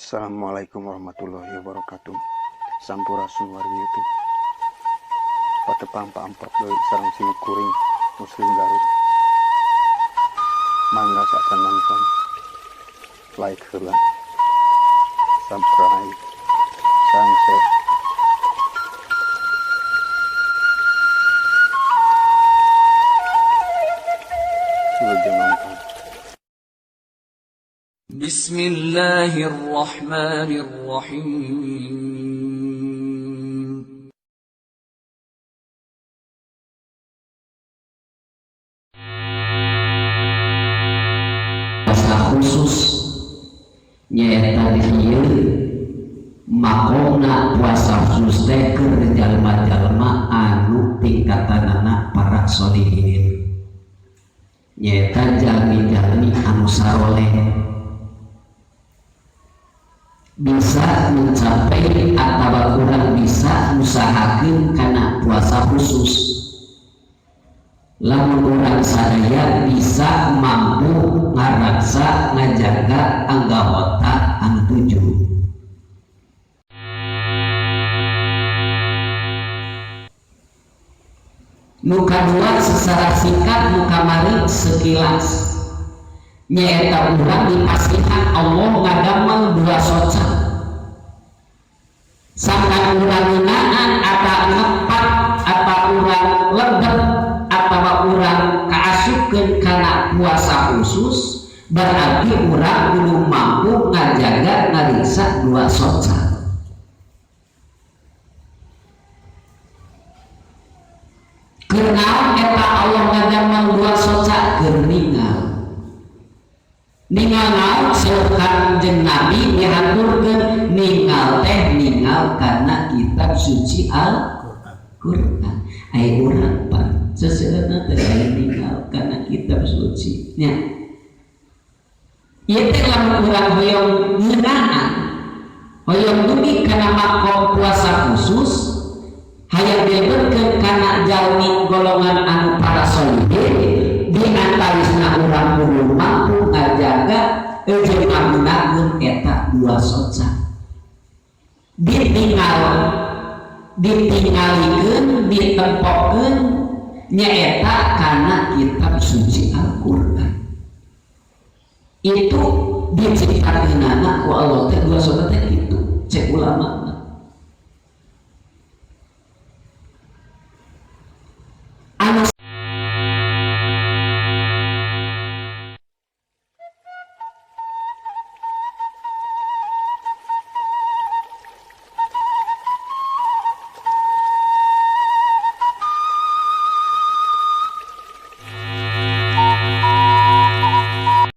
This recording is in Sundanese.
Assalamualaikum warahmatullahi wabarakatuh. Sampurasun wargi YouTube. Patepang paamprok deui sareng sim kuring Muslim Garut. Mangga saacan nonton, like heula, subscribe, sareng share. Wilujeng nonton. بسم الله الرحمن الرحيم. Puasa khusus nyaeta di ieu makomna puasa khusus teh keur jalma-jalma anu tingkatanana para sholihin, nyaeta jalmi-jalmi anu saroleh bisa mencapai atau kurang bisa usahakeun kana puasa khusus. Lamun urang sadaya bisa mampu ngaraksa ngajaga anggota anu tujuh. Nu kadua secara singkat, nu kamari sekilas, nyaeta urang dipasihan Allah ngadamel dua soca. Sangkan urang ngeunaan atau ngepat atau urang lebet atau urang kaasupkeun kana puasa khusus, berarti urang kudu mampu ngajaga ngariksa dua soca. Keur naon eta Allah ngadamel dua soca? Keur ningal. Ningal naon? Saur Kanjeng Nabi dihaturkeun ningal teh ningal kana kitab suci Al-Qur'an. Ai urang pan seseueurna teh aya ningal kana kitab suci nya. Ieu teh lamun urang hoyong ngeunaan, hoyong dugi kana makom puasa khusus, hayang dilebetkeun kana jalmi golongan anu para sholihin, di antawisna urang kudu mampu ngajaga jeung ngagunakeun eta dua soca. Ditinggal, ditinggalikeun, ditempokeun nyaeta kana kitab suci Al-Qur'an. Itu diciptakeunana ku Allah teh.